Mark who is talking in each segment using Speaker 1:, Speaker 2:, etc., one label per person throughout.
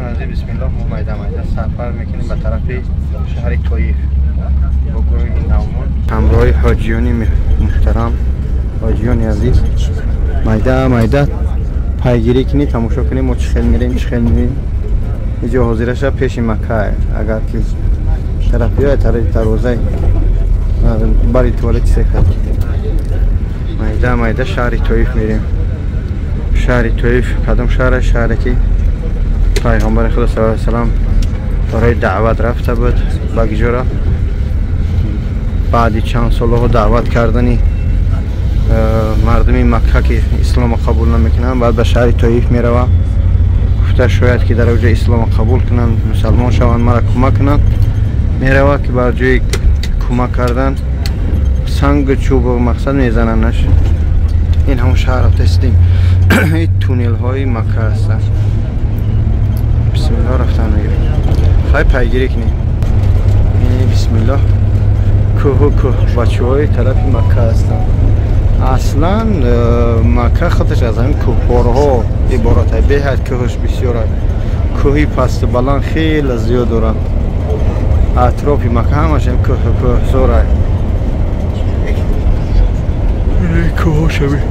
Speaker 1: Дӯстони азиз, бисмиллоҳ, мо майда майда сафар мекунем ба тарафи шаҳри Тоиф бо гурӯҳи навмон ҳамроҳи ҳоҷиёни муҳтарам, ҳоҷиёни азиз. Майда майда пайгирӣ кунед, тамошо кунед, мо чӣ хел мерем, чӣ хел меоем. Инҷо ҳозираша пеши Макка, агар ки тараф биёяд, тарафи дарвозаи бари туалети секар. Майда майда шаҳри Тоиф мерем. Шаҳри Тоиф кадом шаҳр? Шаҳре ки пайғамбари Худо саллаллоҳу алайҳи васаллам барои даъват рафта буд ба гиҷора. Баъди чанд солҳо даъват кардани мардуми Макка ки исломро қабул намекунанд, баъд ба шаҳри Тоиф мерава. Гуфта шояд ки дар оҷа исломро қабул кунанд, мусалмон шаванд, мара кӯмак кунанд. Мерава ки бар ҷои кӯмак кардан сангу чӯбу мақсад мезанандаш. Ин ҳамон шаҳр рафтаистем. Ин туннелҳои Макка ҳастанд. Бисмиллоҳ, рафтан мегирем. Хай пайгирӣ кунем. Ин бисмиллоҳ, кӯҳу кӯҳ бачаҳои тарафи Макка ҳастанд. Аслан Макка худаш аз ҳамин кӯҳпораҳо иборат аст. Беҳад кӯҳаш бисёр аст. Кӯҳи пасту баланд хеле зиёд дорад. Атрофи Макка ҳамаш ҳам кӯҳу кӯҳзор аст. Кӯҳҳо шабеҳ.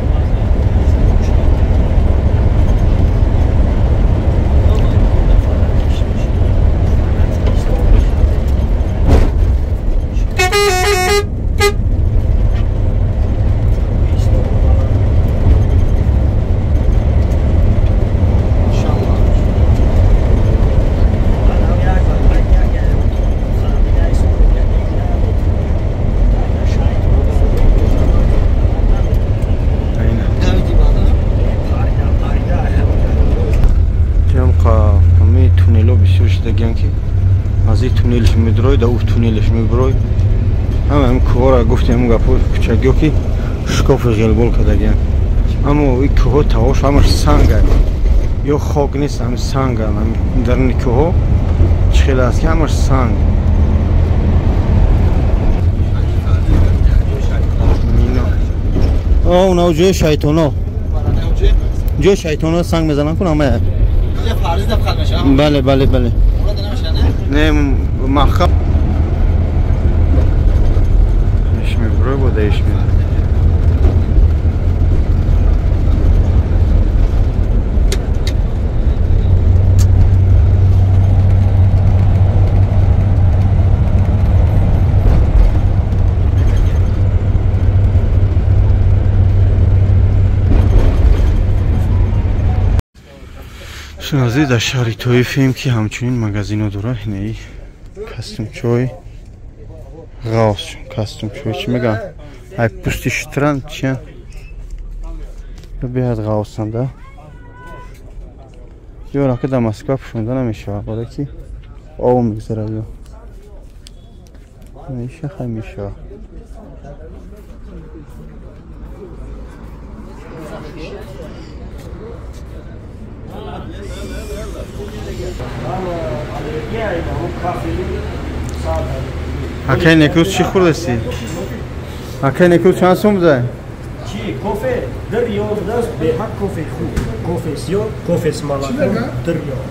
Speaker 1: Аз ин туннелш медурой, да уф туннелш мебурой. Ҳама ҳам кӯҳора гуфтем, гапо кӯчагиё ки шкофи ғелбол кардагиян. Аммо ин кӯҳҳо таҳош ҳамаш санг аст, ё хок нест, ҳами санг аст. Даруни кӯҳҳо чӣ хел аст ки ҳамаш санг. Унав ҷои шайтоно, ҷои шайтоно санг мезананд кун ҳама. Бале, бале, бале. Не, маҳкам иш мебурой, бода иш мебурой. Азиз, дар шаҳри Тоифем ки ҳамчунин магазино дорад. Инаи костюмчой ғавс, костюмчой чӣ мегӯянд? Ай пӯсти шутран чиян? Беҳад ғавсанда. Ё рака дар Москва пӯшонда намешавад, барое ки об мегузарад. Ё иша хай мешавад. Акай Некрӯз чӣ хӯрдасти? Акай Некрӯз чанд сум буда?
Speaker 2: Чӣ? Кофе 2 риёл будааст, беҳад кофе хуб. Кофе сиёҳ, кофе с молоком 2 риёл.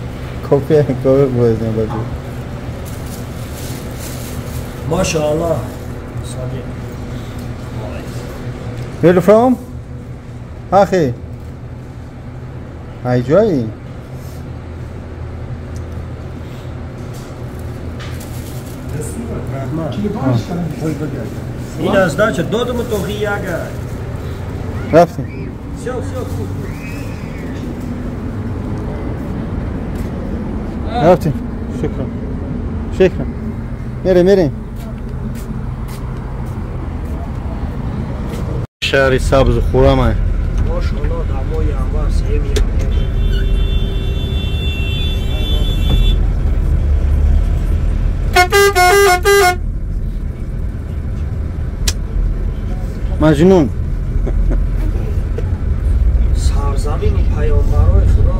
Speaker 1: Кофе, кофе бояд баҷо.
Speaker 2: Машааллоҳ. Садиқ.
Speaker 1: Where you from? Ахи. Ай ҷои?
Speaker 2: Ин аз дача додам то ғияга.
Speaker 1: Рафтем.
Speaker 2: Всё, всё, хуб.
Speaker 1: Рафтем. Шукран. Шукран. Мерем, мерем. Шаҳри сабзу хурам аст.
Speaker 2: Машааллоҳ, дар моҳи январ, сеюми январ.
Speaker 1: Маҷнун.
Speaker 2: Сарзамини паёмбарои Худо,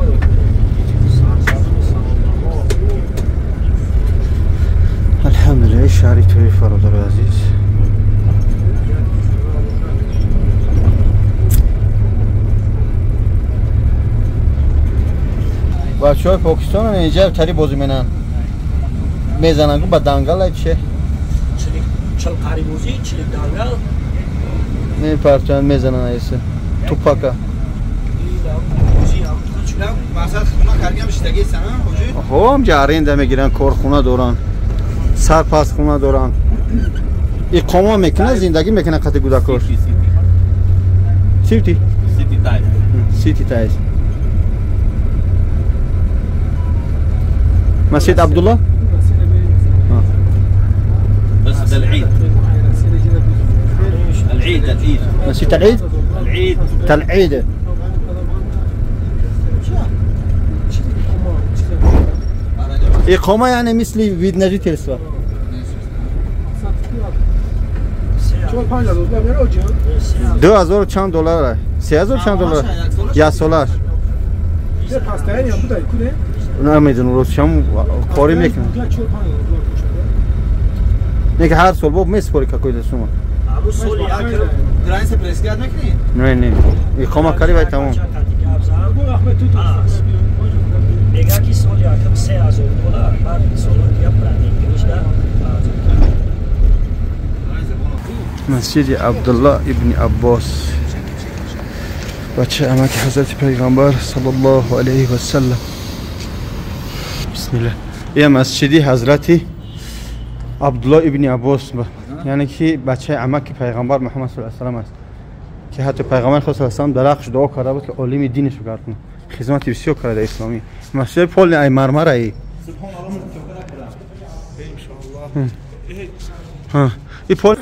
Speaker 2: сарзамини саҳобаҳо.
Speaker 1: Алҳамдулиллаҳ, шаҳри Тоиф, бародари азиз. Бачаҳо Бачаҳои Покистон инҷа тари бозӣ менанд. Мезананд ба дангал ай че?
Speaker 2: Чил қари бозӣ, чил дангал.
Speaker 1: Мепартоянд, мезананд айса. Тупака. Ҳо, ҳамҷа аренда мегиранд, корхона доранд, сарпастхона доранд. Иқома мекунанд, зиндагӣ мекунанд қати гудакош. Сити?
Speaker 3: Сити Тайс.
Speaker 1: Сити Тайс. مسجد عبد الله؟
Speaker 3: مسجد العيد. العيد العيد.
Speaker 1: مسجد العيد؟
Speaker 3: العيد.
Speaker 1: العيد. إقامة يعني مثل вид на жительство. 2000 чанд доллар? 3000 чанд доллар? Я солаш. Намедонам ростшам корӣ мекунам. Не ки ҳар сол боб месупорӣ какой-то сумма. Не, не. Иқома кари вай тамом.
Speaker 2: Мега ки соли якм 3000 доллар, баъд соли дига продлить.
Speaker 1: Масҷиди Абдуллоҳ ибни Аббос. Бача амаки ҳазрати пайғамбар саллаллоҳу алайҳи васаллам. Бисмиллаҳ. Ия масҷиди ҳазрати Абдуллоҳ ибни Аббос, яъне ки бачаи амаки пайғамбар Муҳаммад саллаллоҳу алайҳи васаллам аст, ки ҳатто пайғамбар худ саллаллоҳу алайҳи васаллам дар ҳаққаш дуо карда буд, ки олими динашро гардонад. Хизмати бисёр карда исломӣ. Масҷиди полни ай мармар ай. И пол